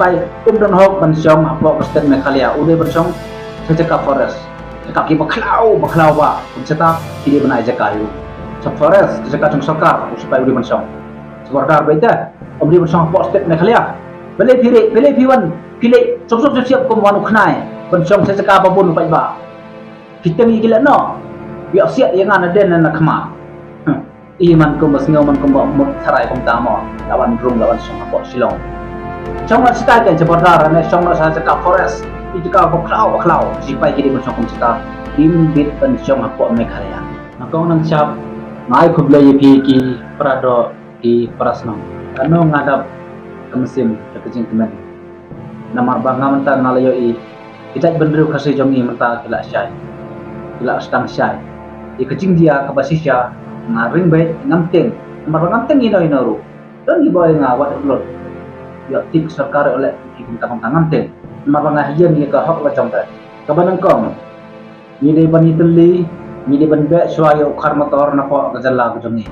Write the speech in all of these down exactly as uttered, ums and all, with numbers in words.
Ai, um don hok ban shong hapoh ka state Meghalaya, u dei ban shong sha jaka forest. Jaka kiba khlaw, ba khlaw ba, kumta ki dei ban ai jaka ïa u. Sha forest, jaka jong sorkar, u sipai u dei ban shong. Sha border beit te, um dei ban shong hapoh state Meghalaya. Balei phi leh, balei phi wan, phi leh, sop sop sop sop kum wan u khnai, ban shong sha jaka ba bun u paidbah. Phi teng ïa ki leh noh, ïoh siat ïa nga na den na khmat. Hmm. I man kumba sngew man kumba mut tharai kumta mo, la wan rung la wan shong hapoh Shillong. Shong la sita kein sha border ne shong la sha jaka forest, i jaka ba khlaw ba khlaw, sipai ki dei ban shong kumta, kim bit ban shong hapoh Meghalaya. Nga kong nang shap, nga ai khublei ïa phi ki para doh, ki para shnong. Kano nga dap ka mynsiem ka jingkmen. Namar ba nga mynta nga la ïohi, ki jait bynriew Khasi jong ngi mynta ki la shai, ki la sdang shai. Ïa ka jingjia kaba shisha nga ring beit, ngam teng. Namar ba ngam teng ïa no ïa no ruh. Don kiba ong ïa nga wat lut, ïoh tip sorkar ïoh leh ki kumta kumta, ngam teng. Namar ba nga haïan ïa ka hok la jong ka. Kaba nyngkong, ngi dei ban ïatylli, ngi dei ban beh shuwa ïa u khar motor napoh ka jylla ka jong ngi.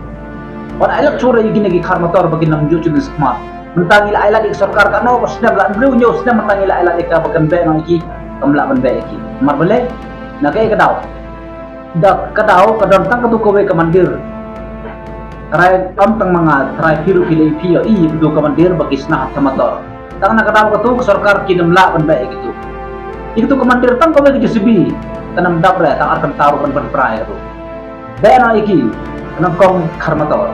Ban ai lad shuwa ïa kine ki khar motor ba kin ym ju ju skhmat. Mynta ngi la ai lad ïa ka sorkar kano ka snem, la hynriew hynñiew snem mynta ngi la ai lad ïa ka ba kan beh noh ïa ki, kam lah ban beh ïa ki. Namar balei? Na kaei ka daw? Da ka daw ka don tang katu kawei ka mandir. Tharai ym tang ma nga, tharai phi ruh phi la ïohi ïa katu ka mandir ba ki shna ha motor. Tang na ka daw katu ka sorkar kin ym lah ban beh ïa katu. Ïa katu ka mandir tang kawei ka J C B kan ym dap re, tang ar kynta ruh ban pynpra ïa katu. Beh noh ïa ki, ka nyngkong khar motor.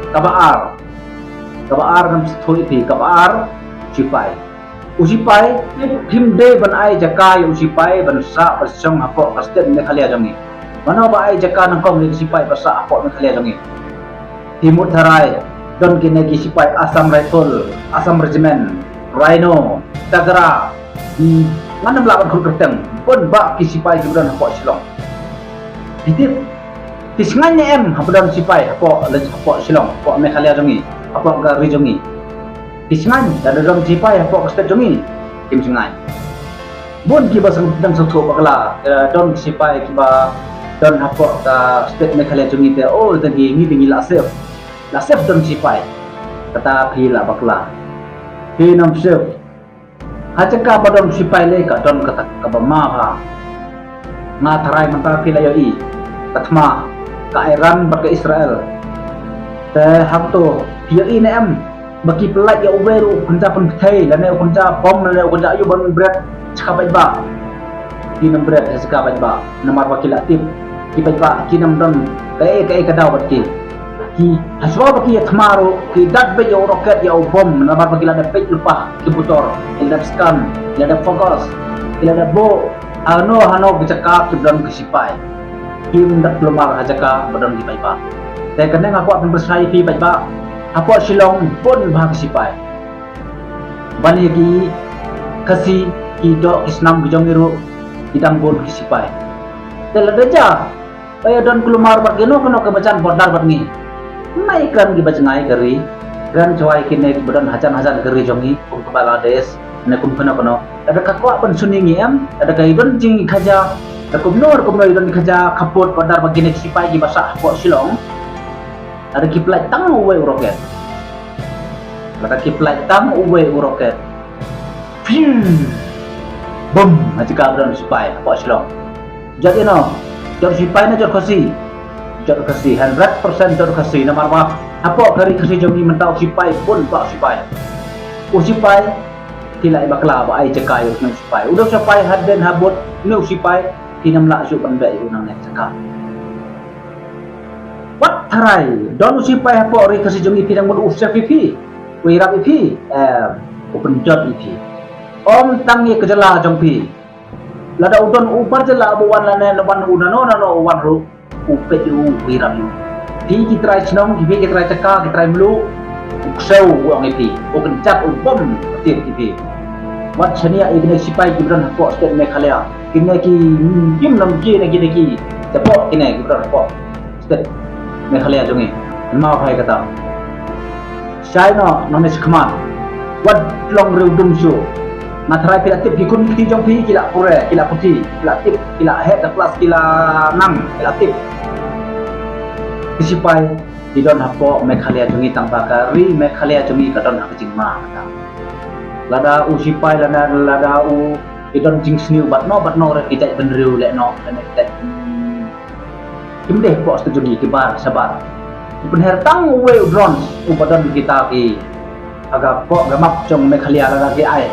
Kaba ar, kaba ar ngam sngewthuh ïa phi, kaba ar, sipai. U sipai, phim dei ban ai jaka ïa u sipai ban sah ban shong hapoh ka state Meghalaya jong ngi. Mano ba ai jaka nyngkong ïa u sipai ba sah hapoh Meghalaya jong ngi? Phi mut tharai, don kine ki sipai Assam Rifle, Assam Regiment, Rhino, Tagra, hmm, ngan ym lah ban khot kyrteng, bun bah ki sipai kiba don hapoh Shillong. Phi tip, phi sngain ne em haba don sipai hapoh, hapoh Shillong, hapoh Meghalaya jong ngi, hapoh ka ri jong ngi? Phi sngain, lada don sipai hapoh ka state jong ngi? Phim sngain. Bun kiba sng-, dang sngewthuh bakla, eh, don sipai kiba don hapoh ka state Meghalaya jong ngi te, oh, te ngi, ngi te ngi la safe. La safe don sipai. Kata phi la bakla. Phi nym safe. Ha jaka ba don sipai lei ka don kata kaba ma bha. Nga tharai mynta phi la ïohi ka thma ka Iran bad ka Israel. Te hangto phi ïohi ne em ba ki pyllait ïa uwei ruh u kynja pynpthei lane u kynja bom lane u kynja ïa u ban bret sha ka paidbah? Kin ym bret sha ka paidbah namar ba ki la tip ki paidbah kin ym don kaei kaei ka daw bad ki. Ki, ha shuwa ba ki ïa thma ruh, ki dat beit ïa u roket ïa u bom, namar ba ki la da peit lypah ki motor, ki la da scan, ki la da focus, ki la da buh hano hano ki jaka kiba don ki sipai. Kim da kulmar ha jaka ba don ki paidbah. Te kane nga kwah ban pynshai ïa phi paidbah, hapoh Shillong bun bha ki sipai. Ban ïa ki Khasi, ki doh ki snam ki jong ngi ruh ki dang bun ki sipai. Te lada jia ba ïa don kulmar bad kino kino ka bajan border bad ngi, ma ïa kren kiba jngai ka ri, kren shuwa ïa kine kiba don hajan hajan ka ri jong ngi kum ka Bangladesh ne kum kino kino. Lada ka kwah ban suni ngi em, lada ka ïa don jingkhaja, da kumno da kumno ïa don khaja khappud border bad kine ki sipai kiba sah hapoh Shillong, lada ki pyllait tang uwei u roket. Lada ki pyllait tang uwei u roket. Phew! Bum! Ha jaka ba don sipai hapoh Shillong. Jot ïa no? Jot sipai ne jot Khasi? Jot Khasi, hundred percent jot Khasi. Namar ba hapoh ka ri Khasi jong ngi mynta u sipai bun bah u sipai. U sipai, phi la ïa bakla ba ai jaka ïa u sipai. U dei u sipai hadien habud, une u sipai phin ym lah shuh ban beh ïa u nangne jaka. Wat tharai don u sipai hapoh ri Khasi jong ngi, phi dang mut u safe ïa phi, u ïarap ïa phi? Em, u pynjot ïa phi. Ym tang ïa ka jylla jong phi, lada u don u bar jylla ba wan lane wan u nano nano u wan ruh, u peit ïa u, u ïarap ïa u. Phi ki trai shnong, phi ki trai jaka, ki trai mluh, u ksew u ong ïa phi, u kynjat u bom tied ïa phi. Wat shaniah ïa kine ki sipai kiba don hapoh state Meghalaya. Kine ki, kim nam kine, kine ki, hapoh kine kiba don hapoh state Meghalaya jong ngi. Mawhai kata. Shai noh nangne shakhmat. Wat long riewdum shuh. Nga tharai phi la tip, ki khun ki kti jong phi ki la pule, ki la puthi, ki la tip, ki la heh ka klas, ki la nang, ki la tip. Ki sipai ki don hapoh Meghalaya jong ngi, tang ba ka ri Meghalaya jong ngi ka don ha ka jingma kata. Lada u sipai lada, lada u, ki don jingsniew bad no bad no re ki jait bynriew leh no, leh no ki jait, hmm, kim dei hapoh state jong ngi ki bar shabar. Ki pynher tang uwei u drone uba don kita ki ha ka pok ka map jong Meghalaya lada ki ai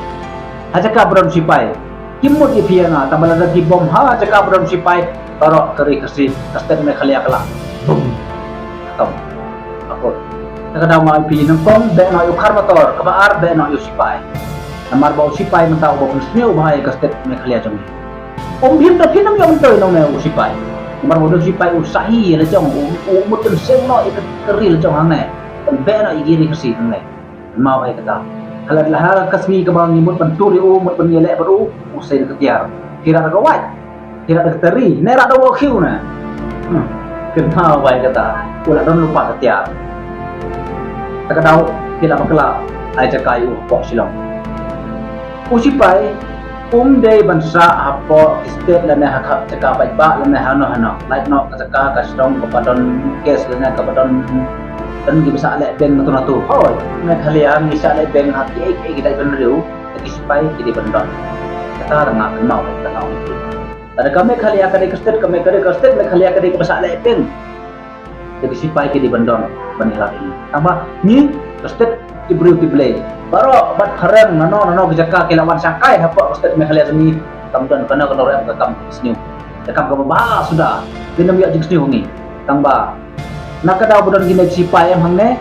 ha jaka ba don sipai. Kim mut ïa phi ïa nga, tang ba lada ki bom ha jaka ba don sipai, baroh ka ri Khasi, ka state Meghalaya ka lah bum, khatam. Akut. Te ka daw ma ïa phi, nyngkong beh noh ïa u khar motor, kaba ar beh noh ïa u sipai. Namar ba u sipai mynta uba pynsniew bha ïa ka state Meghalaya jong ngi. Um bhim da phin ym ïoh myntoi nangne u sipai. Namar ba u sipai u sahi ïa la jong, u, u mut pynseng noh ïa ka, ka ri la jong hangne. Pynbeh noh ïa ki ri Khasi hangne. Kynmaw bha ïa kata. Haba la ha ka sngi kaba ngi mut ban tur ïa u, mut ban ïaleh bad u, u sei da ka tiar. Phi rah da ka wait, phi rah da ka tari, ne rah da u khiew ne. Hmm. Kynmaw bha ïa kata. U la don lypa ka tiar. Te ka daw phi la bakla ai jaka ïa u hapoh Shillong. U sipai um dei ban sah hapoh ki state lane ha ka jaka paidbah lane hano hano. Lait noh ka jaka ka shnong kaba don case lane kaba don, don kiba sah leh beng natu natu. Hooid, Meghalaya ngi sah leh beng ha kiei kiei ki jait bynriew, te ki sipai ki dei ban don. Kata ruh nga kynmaw, kata nga ong. Lada ka Meghalaya ka dei ka state, ka Me-, ka dei ka state Meghalaya ka dei kaba sah leh beng. Te ki sipai ki dei ban don ban ïarap ïa ngi. Tang ba ngi ka state ki briew ki blei. Baroh bad phareng nano nano ki jaka ki la wan shangkai hapoh ka state Meghalaya jong ngi. Kam don kano kano ruh ka kam sniew. Ka kam kaba bha suda. Kim ïoh jingsniew ngi. Tang ba na ka daw ba don kine ki sipai em hangne,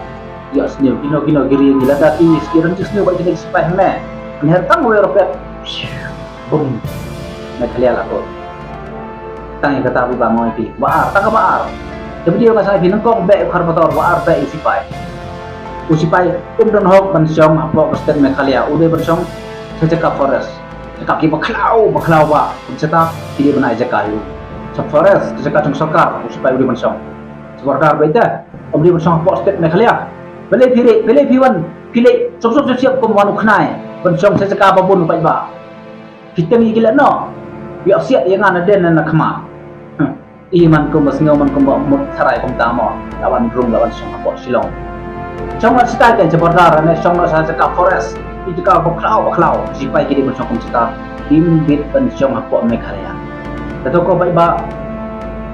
ïoh sniew kino kino ki ri ngi lada ki, ki don jingsniew bad kine ki sipai hangne. Pynher tang uwei u rocket. Bum. Meghalaya la kut. Tang ïa kata ba nga ong ïa phi. Ba ar, tang kaba ar. Te video nga sa ïa phi, nyngkong beh u khar motor, ba ar beh u sipai. U sipai um don hok ban shong hapoh ka state Meghalaya, u dei ban shong sha jaka forest. Jaka kiba khlaw, ba khlaw ba. Kumta ki dei ban ai jaka ïa u. Sha forest, sha jaka jong sorkar, u sipai u dei ban shong. Sha border beit te, um dei ban shong hapoh state Meghalaya. Balei phi leh, balei phi wan, phi leh sop sop sop sop kum wan u khnai ban shong sha jaka ba bun u paidbah. Phi teng ïa ki leh noh. Ïoh siat ïa nga na den na khmat. Hmm. I man kumba sngew man kumba mut tharai kumta mo. La wan rung la wan shong hapoh Shillong. Shong la sha tai kan sha border ne shong la sha jaka forest. Ïa jaka ba khlaw ba khlaw. Sipai ki dei ban shong kumta. Kim bit ban shong hapoh Meghalaya. Kato ko paidbah.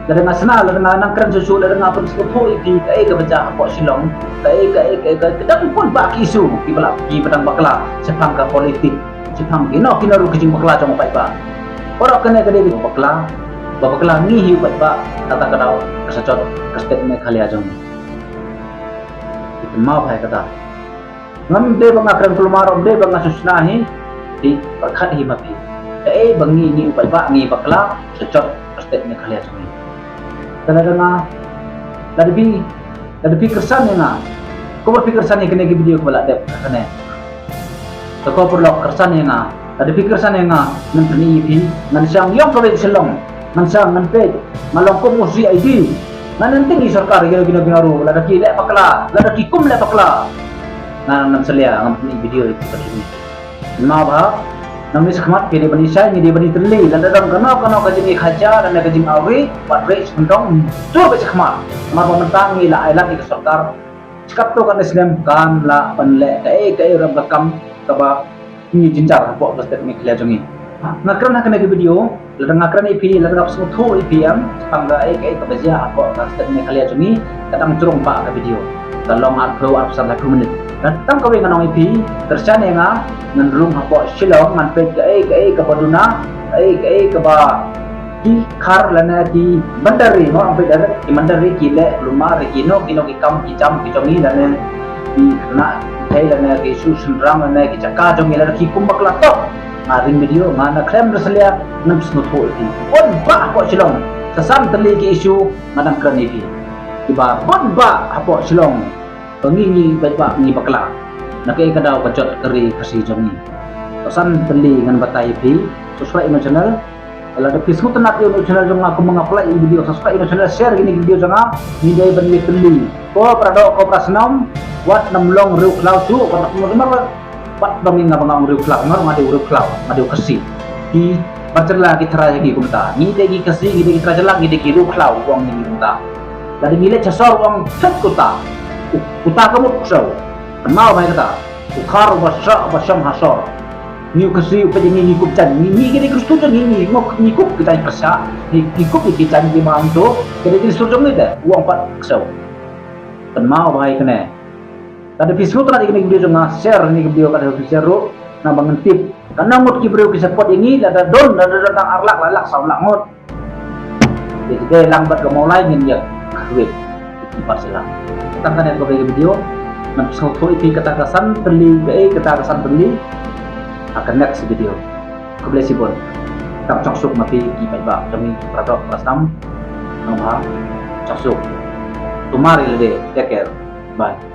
Lada nga sna, lada nga nang kren shuh shuh, lada nga pynsngewthuh ïa phi kaei kaba jia hapoh Shillong. Kaei, kaei, kaei, kaei, ka dang bun bah ki issue kiba la, kiba dang bakla shaphang ka politik. Shaphang kino kino ruh ki jingbakla jong u paidbah. Baroh kane ka dei ka bakla, ba bakla ngi hi u paidbah, kata ka daw ka sa jot ka state Meghalaya jong ngi. Kynmaw bha ïa kata. Ngam dei ba nga kren kulmar, ngam dei ba nga sngewsih hi, hi pyrkhat hi ma phi. Kaei ba ngi, ngi u paidbah ngi bakla, sa jot ka state Meghalaya jong ngi. Te lada nga, lada phi, lada phi kyrsan ïa nga. Kumba phi kyrsan ïa kane ka video kaba la dep kane. Te ko paralok kyrsan ïa nga. Lada phi kyrsan ïa nga, ngan pyni ïa phi, ngan shang ïong kawei ka Shillong. Ngan shang ngan peit, nga long kum u C I D. Ngan nang tyngi sorkar ïa kino kino ruh, lada ki leh bakla, lada ki kum leh bakla. Ngan nang salia, ngan pyni video ïa phi. Kynmaw bha, nangne shakhmat phi dei ban ïa shai, ngi dei ban ïa tylli, lada don kano kano ka jingïakhaja, lada ka jingawri, wat rei sha kyndong, jur beit shakhmat. Namar ba mynta ngi la ai lad ïa ka sorkar. Shikatto katne snem kam lah ban leh kaei kaei ruh ka kam kaba ngi jynjar hapoh ka state Meghalaya jong ngi. Nga kren ha kane ka video, lada nga kren ïa phi, lada nga pynsngewthuh ïa phi em, shaphang kaei kaei kaba jia hapoh ka state Meghalaya jong ngi, ka dang jrong bah ka video. Ka long arphew, arphew san, laiphew minit. Lada tang kawei ngan ong ïa phi, kyrshan ïa nga, ngan rung hapoh Shillong, ngan peit kaei kaei kaba duna, kaei kaei kaba ki khar lane ki bandari, mo, ang peit da ki bandari ki leh kulmar ïa kino kino ki kam ki jam ki jong ngi lane ki khynnah ki thei lane ki shu shynrang lane ki jaka jong ngi lane ki kum bakla tok. Nga ring video, nga na khlem da salia, ngan pynsngewthuh ïa phi. Bun bah hapoh Shillong, sa san tylli ki issue nga dang kren ïa phi. Kiba bun bah hapoh Shillong. Ba ngi ngi bad ba ngi bakla. Na kaei ka daw ka jot ka ri Khasi jong ngi. Sa san tylli ngan batai ïa phi. Subscribe ïa u channel. Lada phi sngewtynnat ïa u channel jong nga kumba nga pynlait ïa video, subscribe ïa u channel, share ïa kine ki video jong nga. Ngi dei ban ïa tylli. Ko para doh, ko para snam, wat nym long riewkhlaw shuh, wat nym long, wat nym long, nga ba nga ong riewkhlaw, nga ruh nga dei u riewkhlaw, nga dei u Khasi. Ki ba jylla ki tharai ha ki kumta. Ngi dei ki Khasi, ngi dei ki tharai jylla, ngi dei ki riewkhlaw, ong ngi kumta. Lada ngi leit sha sor ong thep kuta. Kuta ka mut ksew. Kynmaw bha ïa kata. U khar uba sha uba sham ha shor. Ngi u Khasi u peit ïa ngi ngi kup jaiñ. Ngi ngi ki dei Khristian jong ngi ngi ngop ngi kup ki jaiñ pyrshah. Ngi ngi kup ki jaiñ ki mang to. Ki dei ki sur jong ngi te. U ong pat ksew. Pynma u bha ïa kane. Lada phi sngewtynnat ïa kane ka video jong nga, share ïa kane ka video, lada phi share ruh, nang ba ngin tip. Katno ngut ki briew ki support ïa ngi, lada don, lada don tang ar lak, lai lak, saw lak ngut. Te te lang bad ka Mawlai ngin ïa kawit. Ki pat sila. Tang kane ka video. Nang sngewthuh ïa phi kata ka san tylli, kaei kata ka san tylli. Ha ka next video. Khublei shibun. Tang chongsuk ma phi ki paidbah jong ngi, para doh para snam. Nang ba chongsuk. Tumar ïa lade. Take care. Bye.